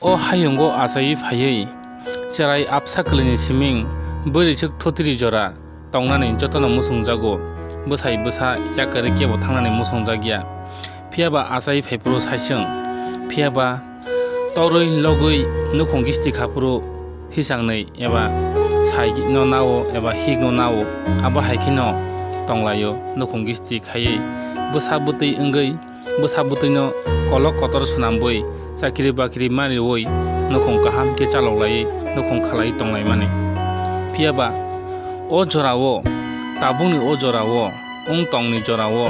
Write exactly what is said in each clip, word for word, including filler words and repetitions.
O hayungo achaiwi phaiwi, cherai apsa kwlwini siming bwrwichwk thotiri jora tongnani jotono muchungjago, bwsai bwsa yakarwi kebo thangnani muchungjakya. Phiyaba achaiwi phaiphuru saichwng, phiyaba torwi logwi nukhung gisti khaphuru hisangni eba sai no nao eba hik no nao, abo hai kheno tonglaio nukhung gisti khaiwi bwsa bwtwi wngwi. Bwsa bwtwino kolok kotor swnambwi, chakri bakri mariwi, nukhung kaham khe chaloklaiwi nukhung khalaiwi tonglaimani. Phiyaba o jorao, tabukni o jorao, wng tongni jorao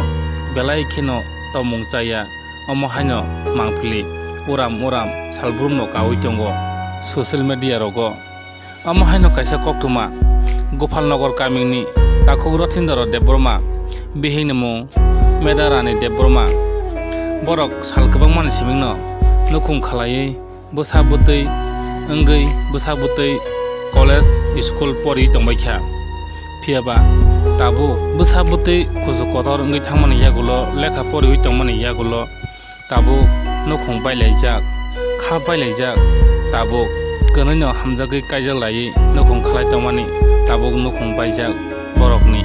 belai kheno tongmung chaya, omo haino mangpili uram uram salbrumno kaui tongo social media rogo. Omo haino kaisa koktwma, Gopalnagar kamini takhuk Rothindra Debbarma, bihikni mung Medarani Debbarma. Borok sal kwbangmani simingno nukhung khalaiwi bwsa bwtwi wngwi bwsa bwtwi college, school pori tongbaikha. Phiyaba tabuk bwsa bwtwi kuchuk kotor wngwi thangmani yagulo, lekha poriwi tongmani yagulo, tabuk nukhung bailaijak, kha bailaijak, tabuk kwnwino hamjagwi kaijak laiwi nukhung khalai tongmani tabuk nukhung baijak borokni.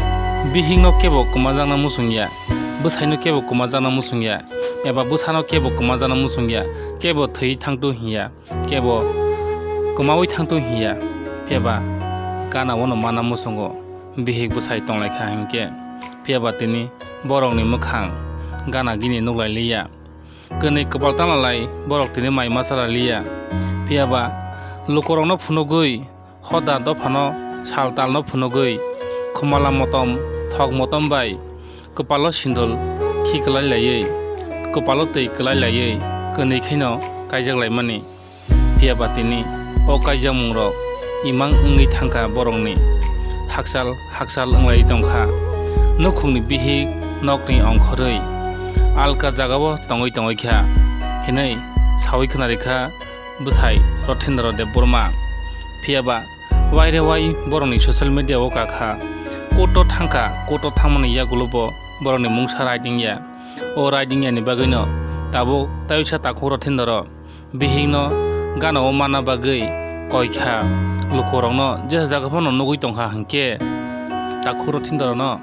Bihikno kebo kwmajakna muchungya, bwsaino kebo kwmajakna muchungya, eba bwsano kebo kwmajakna muchungya, kebo thwi thangtu hinya, kebo kwmawi thangtu hinya, phiyaba gana-o no mana muchungo bihik bwsai tonglaikha hinkhe, phiyaba tini borokni mwkhang gana gini nuklailiya. Kwnwi kwpal tanalai borok tini mai ma chalailiya. Phiyaba lukurokno phunugwi, hoda dophano sal talno phunugwi, khumala motom, thok motom bai kwpalo sindol khi kwlai laiwi, kwpalo twi kwlai laiwi, kwnwi kheno kaijak laimani. Phiyaba tini o kaijakmungrok imang wngwi thangkha borokni, hakchal hakchal wnglai tongkha. Nukhungni bihik nokni ongkhorwi alka jagao tongwi tongwi kha hinwi saui khwnarikha bwsai Rothindra Debbarma. Phiyaba waire wai borokni social media o kakha, court o thangkha, court o thangmani yagulo bo borokni mungsa raidingya. O raidingyani bagwino tabuk tawisa takhuk Rothindra bihikno gana-o mana bagwi koikha, lukurokno jesa jaga phano nugwi tongkha hinkhe, takhuk Rothindra no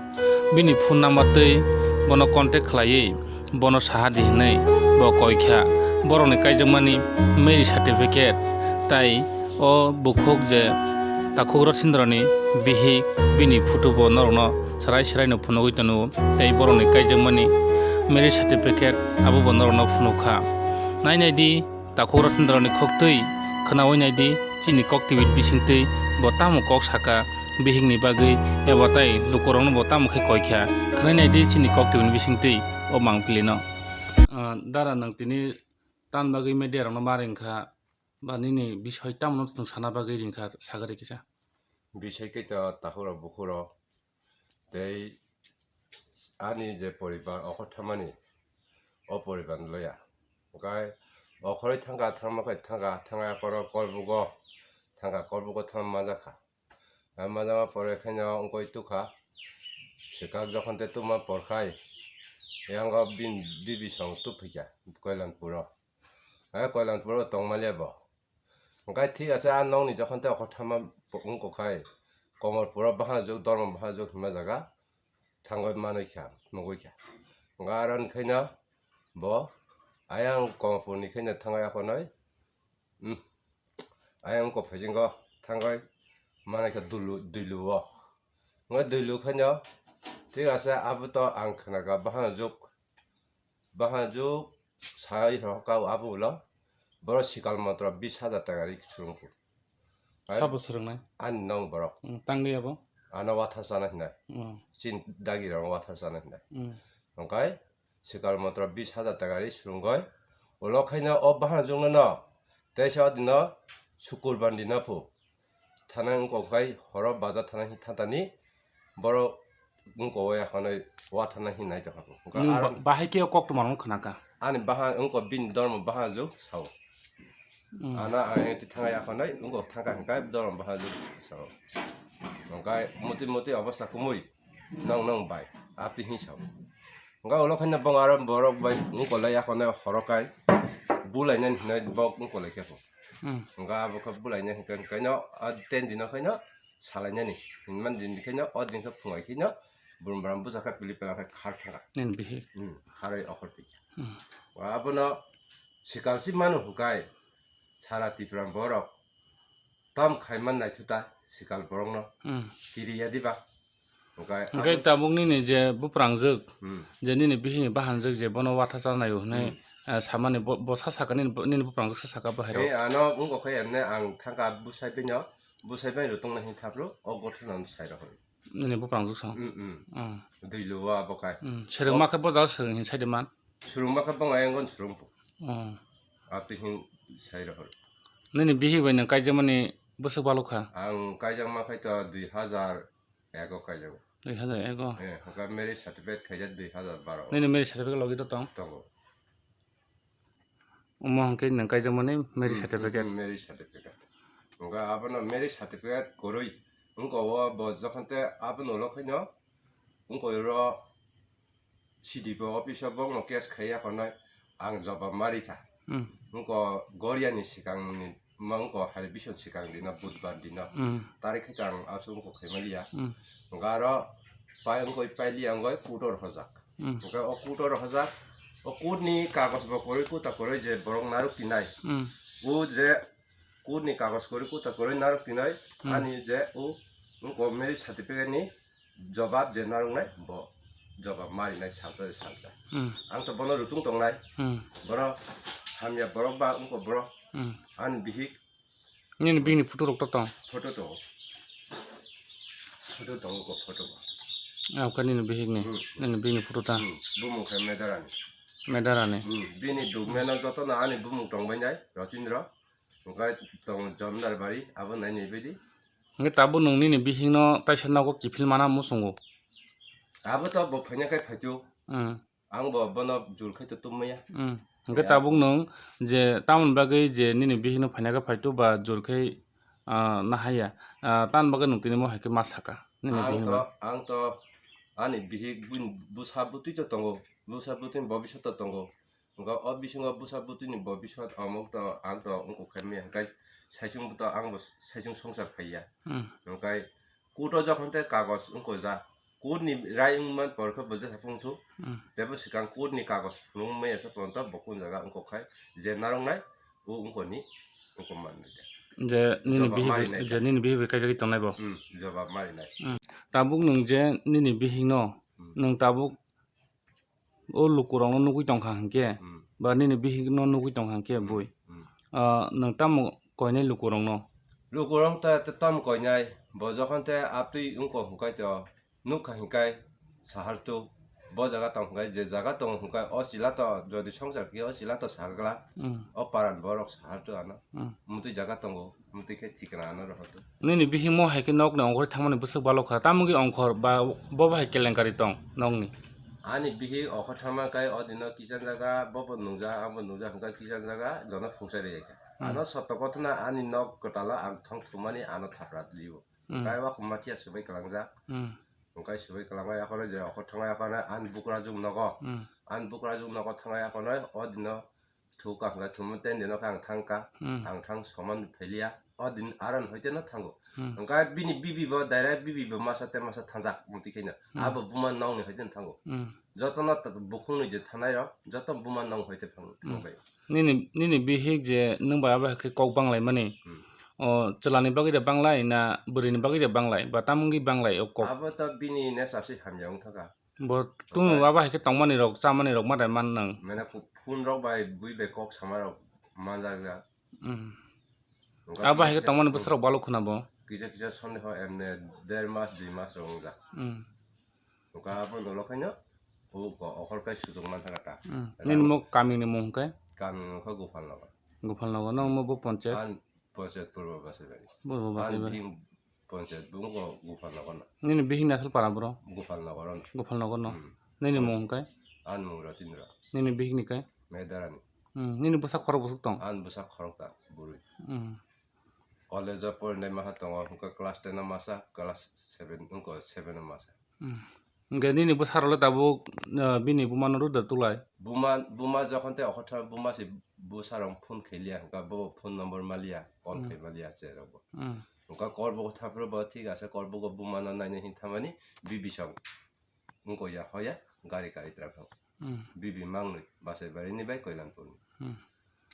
bini phone number twi bono contact khlaiwi bono saha di hinwi bo koikha. Borokni kaijakmani marriage certificate tai o bukhuk je takhuk Rothindra ni bihik, bini photo bo norokno serai serai no phunugwi tongo tei borokni kaijakmani marriage certificate abo bo norokno phunukha. Nai nai di, takhuk Rothindra ni khok twi khwnaui nai di, chini kok twi bising twi bo tamo kok saka bihik ni bagwi, eba tai lukurok no bo tamo khe koi kha, khwnai nai di chini kok twi bising twi o mangpili no. Ah, dara, nwng tini tan bagwi media rok no ma ring kha, ba nini bisoi tamo no chwng sana bagwi ring kha, sagari kisa. Bisoi khe to takhuk rok bukhuk rok tei ani je poribar okhorthamani, o poribar ni loya. Hwnkhe okhoroi thangkha, thangma khe thangkha, thangya khoro Kolbugo thangkha, Kolbugo thangma manjakha. Manjakma pore khe no wngkoi tukha, swkak jokhon tei tuma porkhai, yango bini bibi song tubphaikha Koilanpuro. Hai Koilanpuro tongmaliya bo. Hwnkhe thik ase, a nokni jokhon tei okhorthamma wngkha khai, Komorpuro bahanajwk, Dormo bahanajwk hwnma jaga thangwi manwi kha, nugwi kha. Hwnkhe aro ni khaino bo ayang Komorpurni khaino thangwi akhonoi, hmm, ayang wngkha phaisingko thangwi manwi kha Dulu, Duluo. Hwnkhe Dulu khaino thik ase, abo to ang khnakha bahanajwk, bahanajwk sai rw kha abo ulo, borok sikal montro bis hajar taka ri swrwngkhu. Sabo swrwngnai? Ani nong borok. Hmm, tangdi abo? Ano wathar sana hinai. Hmm. Chin dagi rok wathar sana hinai. Hmm. Hwnkhe sikal montro bis hajar taka ri swrwngoi. Ulo khaino o bahanajwkno no teisa o dino sukur bandi no phu. Thana wngkha khai horo bajar thana hi thatani borok wngkha o yakhonoi wa thana hi nai tongkha. Hwnkhe nwng aro ba-, bahai khe o koktwma rok khna kha? Ani baha wngkha bini dormo bahanajwk sao. Hmm. Ano ang eti thangkha yakhonoi wngkha thangkha hwnkhe dormo bahanajwk sao. Hwnkhe muti muti obostha kumui nong nong bai aphi hi sao. Hwnkhe ulo khaino bong aro borok bai wngkha lai yakhonoi horo kai bulainani hinwi bo wng kolai khe bo. Hmm. Hwnkhe abo khe bulainani hwnkhe, hwnkhe no, o ten dino khaino salainani hinmani din khaino, o din khe phungai khaino, burum burum bwsa khe pili pela khe khar thangkha. Nini bihik. Hmm, kharwi okhor pi. Hmm. Abono sikalsi mano hwnkhe sara Tipra borok tam khaiman naithuta sikal borokno Hmm. kiriya diba. Hwnkhe Hwnkhe abo tabuk nini je buprangjwk, Hmm. je nini bihikni bahanjwk je bono watha chanai hwnwi, Hmm. eh, samani bo, bo sa saka nini, nini buprangjwk sa saka bahai rok. He, ano wngkha khe emne ang thangkha bwsai bino, bwsai bai rwtwngna hin thapro, o gothono sai rw hwn. Nini buprangjwk song. Hmm, hmm. Hmm. Dui luo abo khai. Hmm. Swrwngma khe bo jaga swrwng hin sai de man. Swrwngma khe bo ngai angon swrwng po. Hmm. Abtwi hin sai rw hwn. Nini bihik bai nwng kaijakmani bwswk balok kha? Ang kaijakma khai to dui hazar ego kaijago. Dui hazar ego? Eh, hwnkhe marriage certificate khaijak dui hazar baro. Nini marriage certificate logi to tong? Tongo. Omo hwnkhe nwng kaijakmani marriage Hmm, certificate? Hmm, marriage certificate. Hwnkhe abono marriage certificate kwrwi wngkha o bo jokhon te abono ulo khaino wngkha oro C D P O office o bokno case khaiya khonai ang jobab ma rikha. Hmm. Wngkha Goriani swkangni ma wngkha high vision swkang dino budbar dino. Hmm. Tarik khe ang aswk wngkha khaimaliya. Hmm. Hwnkhe aro pai wngkha pailiya wngkha court o rohorjak. Hmm. Hwnkhe o court o rohorjak, o court ni kagoj bo kwrwi kuta kwrwi je borok narwk tinai. Hmm. O je court ni kagoj kwrwi kuta kwrwi narwk tinai, Hmm. ani je o wngkha marriage certificate ni jobab je narwknai bo jobab ma rinai salsa de salsa. Hmm. Ang to bono rwtwng tongnai. Hmm. Bono hamya borok ba wngkha borok Hmm. ani bihik Nini bihikni photo rok to tong? Photo tongo. Photo tongo ko photo bo. Abkha nini bihikni, Hmm. nini bihikni photo ta? Hmm. Bumung khe Medarani. Medarani? Hmm. Bini document no joto no ani bumung tongbai nai, Rotindra. Hwnkhe tong Jomdar bari, abo nai nai baidi. Hwnkhe tabuk nwng nini bihikno taisa nogo kiphil mana muchungo? Abo to bo phaina khe phaitu. Hmm. Ang bo bono jur khai to tum maya. Hmm. Hwnkhe Ya. tabuk nwng je tamoni bagwi je nini bihikno phaina khe phaitu ba jur khai, ah, nahaya. Ah, tamoni bagwi nwng tini mo hai khe ma saka nini Ang bihikno to, bagwi? Ang to ani bihik bun-, bwsa bwtwi to tongo, bwsa bwtwini bobisot to tongo. Hwnkhe o bisingo bwsa bwtwini bobisot omok to ang to wngkha khe maya hwnkhe saichung to ang bo saichung songsar phaiya. Hmm. Hwnkhe court o jokhon tei kagoj wngkha ja, court ni rai wngman por khe bo jesa phung thu. Hmm. Tebo swkang court ni kagoj phunuk maya se ponto bo kun jaga wngkha khai je narwknai o wngkha ni wngkha man de. Je nini Jobab bihik mari bai, nai je ta. nini bihik bai kaijagwi tongnai bo. Hmm, jobab mari nai. Hmm. Tabuk nwng je nini bihikno, Hmm. nwng tabuk o lukurokno nugwi tongkha hinkhe, Hmm. ba nini bihikno nugwi tongkha hinkhe Hmm. bui. Hmm. Ah, nwng tamo koinai lukurokno? Lukurok ta, ta, tamo koinai, bo jokhon te aptwi wngkha hwnkhe to nukha hinkai sahar tu, bo jaga tong hinkai, je jaga tongo hinkai, o chwla to jodi songsar khe o chwla to sagla, Hmm. o paran borok sahar tu ano. Hmm. Mutwi jaga tongo, mutwi khe thikna ano rohor tu. Nini bihikmo hai khe nokni ongkhorwi thangmani bwswk balok kha, tamo wngwi ongkhor ba bo bahai kelenkari tong nokni? Ani bihik ongkhor thangma kai o dino kichang jaga, bo bo nungja, ang bo nungja hinkai kichang jaga, jono phungsa rijak kha. Hmm. Ano sotto kothona ani nok kwtalo ang thang thumani ano thapra libo. Hmm. Kai wa khumma thia swbai kwlangjak. Hmm. Hwnkhe swbai kwlangma yakhorno je okhor thangma yakhorno ani bukrajwk nogo. Hmm. Ani bukrajwk nogo thangma yakhorno o dino thukha hwnkhe thumwi ten dino khe ang thangkha. Hmm. Ang thang soman phailiya. O din aron hoite no thango. Hmm. Hwnkhe bini bibi bo direct bibi bo masa tei masa thangjak mutwi khaino. Hmm. Abo buma nokni hoite no thango. Hmm. Jotono t-, bukhukni je thanai rok joto buma nok hoite thang-, Hmm. thangbai. Nini, nini bihik je nwng bai abo hai khe kok banglaimani, Hmm. o chwlani bagwi de banglai na bwrwini bagwi de banglai ba tamo wngwi banglai o kok? Abo to bini nature se hamya wng thaka. Bo tunu Okai. abo hai khe tongmani rok, chamani rok ma dai man nwng? Mane kho phone rok bai bui bai kok sama rok manjak jak. Hmm. Okai Abo hai khe kisa tongmani kisa bwsarok balok khna bo? Kisa kisa sondeho emne der mas dui mas rok wng jak. Hmm. Oka abo dolo khaino, o ko-, okhor kai sujok man thaka ta. Hmm. Rang Nini mo kami ni mung khe? Kami mung khe Gopal Nagar. Gopal Nagar, nang mo bo ponchayat? An ponchayat Purbo Basibari. Purbo An Basibari. Bihing ponchayat bungo Gopal Nagar no. Nini bihing ni asal para bro? Gopal Nagar no. Gopal Nagar no. Hmm. Nini Ponchayat. Mung khe? An mung Ratindra. Nini bihing ni khe? Medarani. Hmm. Nini bwsa khorok bwswk tong? An bwsa khorok ta, bwrwi. Hmm. College o porinai maha tongo, hwnkhe class ten o masa, class seven, wngkha seven o masa. Hmm. Hwnkhe nini bwsarokle tabuk, ah, bini bumano rwda tulai? Buma, buma jokhon tei okhortha buma se bwsarok phone khailiya, hwnkhe bo phone number maliya, call Hmm. khai maliya cherokbo. Hmm. Hwnkhe Korbuk thaphuru bo thik ase, Korbugo bumano naina hin thamani, bibi song wngkha ya hoya, gari kai tra thang. Hmm. Bibi mangnwi, Basaibari ni bai Koilanpur ni. Hmm.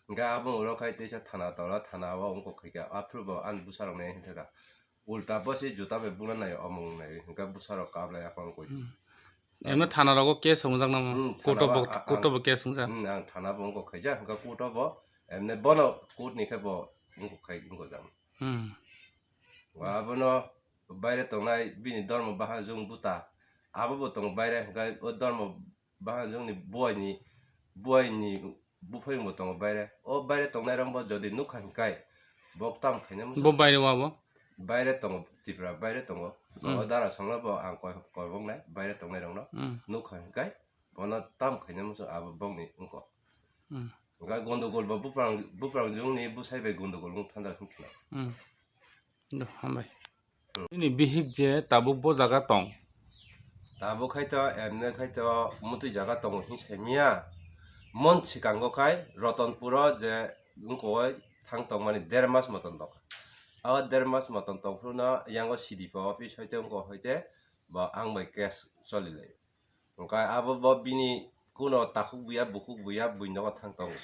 Hwnkhe abo oro khai teisa thana tola, thana o wngkha khaikha, aphuru bo ani bwsarok nai hin thaka. Ulta bo se juta bai buna nai, omong nai, hwnkhe bwsarok kap lai aphang koi. Hmm. Emno thana rogo case wngjak namo? Hmm, court o thana bo, bo a-, court o ang, bo case wngjak? Hmm, ang thana bo wngkha khaijak, hwnkhe court o bo, emne bono court ni khe bo wngkha khai, wngkha jang. Hmm. Wa abono baire tongnai bini dormo bahanjwng buta. Abo bo tongo baire, hwnkhe o dormo bahanjwngni buaini, buaini buphayung bo tongo baire. O baire tongnairok bo jodi nukha hinkai, bo tam khaina muchung. Bo baire wa bo? Baire tongo, Tripura baire tongo. Hmm. O dara songno bo ang koi, koi boknai, baire tongnairokno. Hmm. Nukha hinkai, bono tam khaina muchung abo bokni wngkha. Hmm. Hwnkhe gondogol bo buprang, buprang jwngni bwsai bai gondogol wng thanda hwnkhe. Hmm. Do, hambai. Hmm. Nini bihik je tabuk bo jaga tong? Tabuk khai to, emne khai to, mutui jaga tongo hin sai miya. Mon sikango khai Rotonpuro je wngkoi thang tongmani der mas moton tong. O der mas moton tongphuru no yango C D P O office hoite wngkha hoite bo ang bai case choli lai. Hwnkhe abo bo bini kuno takhuk buya, bukhuk buya, buino thang tongo.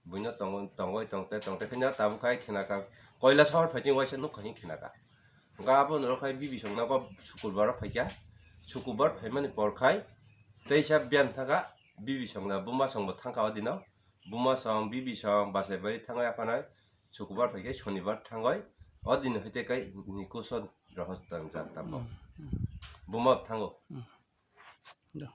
Buino tongo, tongoi tongte, tongte kheno tabuk khai khina kha, koila sahor phaising waisa nuk kha hin khina kha. Hwnkhe abo norok khai bibi songna bo sukurbar o phaikha. Sukurbar phaimani por khai teisa biyang thangkha, bibi songna buma songbo thangkha o dino. Buma song, bibi song, Basaibari thangoi aphanai sukurbar phaikhe sonibar thangoi. O dino haite kai nikuson rohos tangjak tamo. Hmm, hmm. Buma thango. Hmm. Do.